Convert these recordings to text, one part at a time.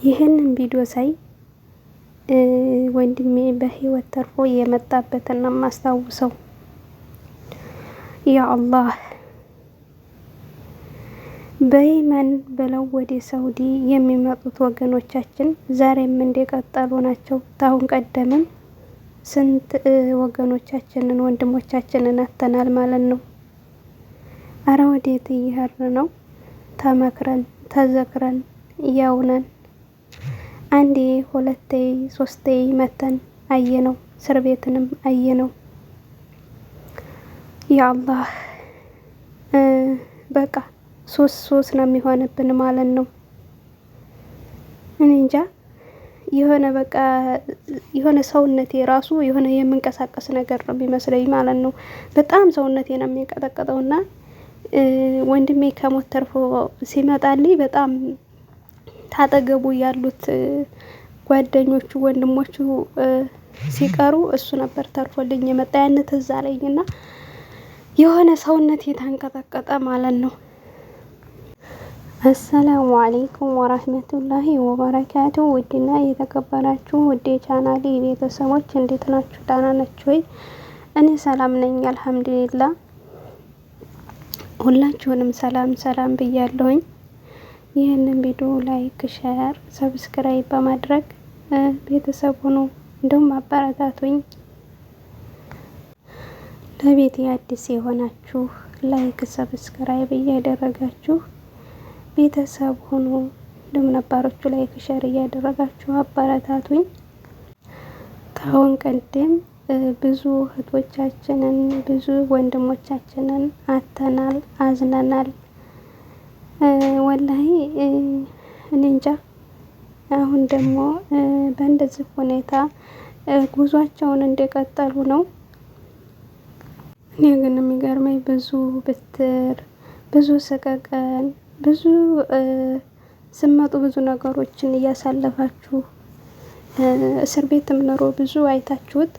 ይህንን ቪዲዮ ሳይ ወንድሜ በህይወት ተርፎ የመጣበትን ነው የማስታውሰው። ያ አላህ፣ በየመን ብለው ወደ ሳውዲ የሚመጡት ወገኖቻችን ዛሬም እንደቀጠሉ ናቸው። ታሁን ቀደምም ስንት ወገኖቻችንን ወንድሞቻችንን አጥተናል ማለት ነው። አረ ወዴት እየሄድን ነው? ተመክረን ተዘክረን ያውነን አንዴ ሁለቴ ሶስቴ መተን አየነው። እስር ቤትንም አየነው። ያ አላህ፣ በቃ ሶስት ሶስት ነው የሚሆንብን ማለት ነው። እኔ እንጃ፣ የሆነ በቃ የሆነ ሰውነቴ ራሱ የሆነ የምንቀሳቀስ ነገር ነው የሚመስለኝ ማለት ነው። በጣም ሰውነቴ ነው የሚንቀጠቀጠው እና ወንድሜ ከሞት ተርፎ ሲመጣልኝ በጣም ታጠገቡ ያሉት ጓደኞቹ ወንድሞቹ ሲቀሩ እሱ ነበር ተርፎልኝ የመጣ። ያን ትዝ አለኝ እና የሆነ ሰውነት የተንቀጠቀጠ ማለት ነው። አሰላሙ አለይኩም ወራህመቱላሂ ወበረካቱ። ውድና የተከበራችሁ ውድ የቻናሌ ቤተሰቦች እንዴት ናችሁ? ደህና ናችሁ ወይ? እኔ ሰላም ነኝ አልሐምዱሊላ። ሁላችሁንም ሰላም ሰላም ብያለሁኝ። ይህንን ቪዲዮ like፣ share፣ subscribe በማድረግ ቤተሰብ ሁኑ፣ እንዲሁም አበረታቱኝ። ለቤት አዲስ የሆናችሁ like፣ subscribe እያደረጋችሁ ቤተሰብ ሁኑ። እንዲሁም ነባሮቹ like፣ share እያደረጋችሁ አበረታቱኝ። ከአሁን ቀደም ብዙ እህቶቻችንን ብዙ ወንድሞቻችንን አተናል፣ አዝነናል። ወላሂ እኔ እንጃ። አሁን ደግሞ በእንደዚህ ሁኔታ ጉዟቸውን እንደቀጠሉ ነው። እኔ ግን የሚገርመኝ ብዙ ብትር፣ ብዙ ሰቀቀን፣ ብዙ ስመጡ ብዙ ነገሮችን እያሳለፋችሁ እስር ቤትም ኑሮ ብዙ አይታችሁት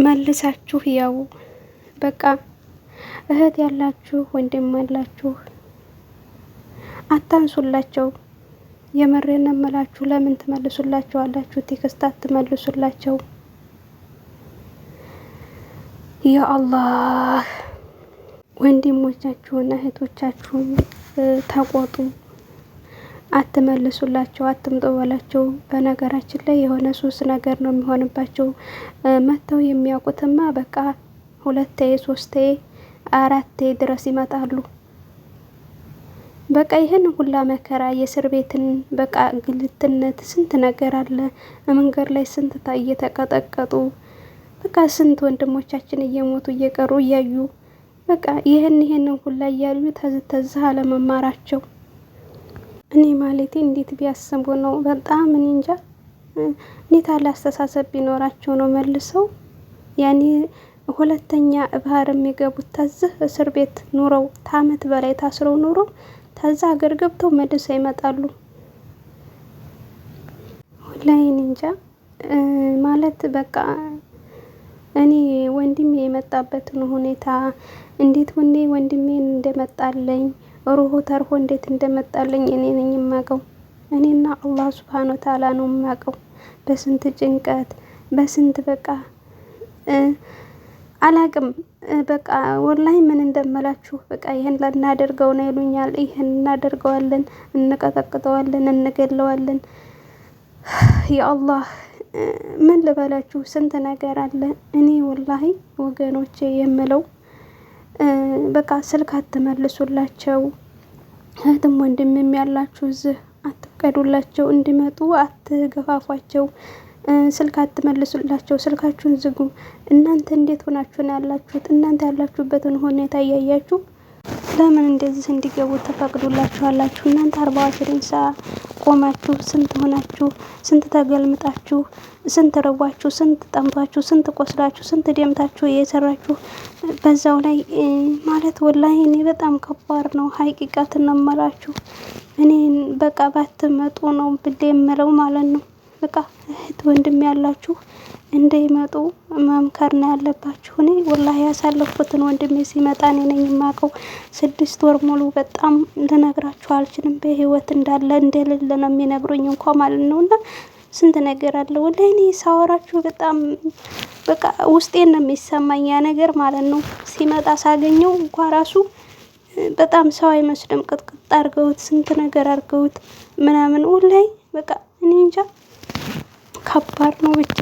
መልሳችሁ ያው በቃ እህት ያላችሁ ወንድም ያላችሁ አታንሱላቸው። የምሬን ነው የምላችሁ። ለምን ትመልሱላቸው አላችሁ? text አትመልሱላቸው። ያ አላህ፣ ወንድሞቻችሁን እህቶቻችሁን ተቆጡ። አትመልሱላቸው፣ አትምጡ በላቸው። በነገራችን ላይ የሆነ ሶስት ነገር ነው የሚሆንባቸው። መጥተው የሚያውቁትማ በቃ ሁለቴ ሶስቴ አራቴ ድረስ ይመጣሉ። በቃ ይህን ሁላ መከራ የእስር ቤትን በቃ ግልትነት ስንት ነገር አለ። መንገድ ላይ ስንት እየተቀጠቀጡ በቃ ስንት ወንድሞቻችን እየሞቱ እየቀሩ እያዩ በቃ ይህን ይህንን ሁላ እያሉ ተዝ አለመማራቸው እኔ ማለቴ እንዴት ቢያስቡ ነው? በጣም እኔ እንጃ እንዴት አለ አስተሳሰብ ቢኖራቸው ነው መልሰው ያኔ ሁለተኛ ባህር የሚገቡት? ተዝህ እስር ቤት ኑረው ታመት በላይ ታስረው ኑረው ተዛ ሀገር ገብተው መልሰው ይመጣሉ። ወላሂ እኔ እንጃ፣ ማለት በቃ እኔ ወንድሜ የመጣበትን ሁኔታ እንዴት ወንዴ ወንድሜን እንደመጣለኝ ሩሁ ተርፎ እንዴት እንደመጣለኝ እኔ ነኝ የማውቀው። እኔና አላህ ሱብሃነ ወተዓላ ነው የማውቀው። በስንት ጭንቀት በስንት በቃ አላቅም። በቃ ወላሂ ምን እንደምላችሁ፣ በቃ ይህን ልናደርገው ነው ይሉኛል። ይህን እናደርገዋለን፣ እንቀጠቅጠዋለን፣ እንገለዋለን። የአላህ ምን ልበላችሁ፣ ስንት ነገር አለ። እኔ ወላሂ ወገኖቼ የምለው በቃ ስልክ አትመልሱላቸው። እህትም ወንድምም ያላችሁ እዚህ አትፍቀዱላቸው፣ እንዲመጡ አትገፋፏቸው። ስልክ አትመልሱላቸው፣ ስልካችሁን ዝጉ። እናንተ እንዴት ሆናችሁ ነው ያላችሁት? እናንተ ያላችሁበትን ሁኔታ እያያችሁ ለምን እንደዚህ እንዲገቡ ተፈቅዱላችኋላችሁ? እናንተ 24 ሰዓት ቆማችሁ ስንት ሆናችሁ፣ ስንት ተገልምጣችሁ፣ ስንት ረቧችሁ፣ ስንት ጠምቷችሁ፣ ስንት ቆስላችሁ፣ ስንት ደምታችሁ እየሰራችሁ በዛው ላይ ማለት ወላሂ እኔ በጣም ከባድ ነው። ሀቂቃት ነው። እኔ በቃ ባትመጡ ነው ብሌ የምለው ማለት ነው። በቃ እህት ወንድም ያላችሁ እንዳይመጡ መምከር ነው ያለባችሁ። እኔ ወላሂ ያሳለፍኩትን ወንድሜ ሲመጣ እኔ ነኝ የማውቀው። 6 ወር ሙሉ በጣም ልነግራችሁ አልችልም። በህይወት እንዳለ እንደሌለ ነው የሚነግሩኝ እንኳ ማለት ነው። እና ስንት ነገር አለ ወላሂ እኔ ሳወራችሁ በጣም በቃ ውስጤን ነው የሚሰማኝ ያ ነገር ማለት ነው። ሲመጣ ሳገኘው እንኳ ራሱ በጣም ሰው አይመስልም። ቅጥቅጥ አድርገውት ስንት ነገር አድርገውት ምናምን ወላሂ በቃ እኔ እንጃ ከባድ ነው ብቻ።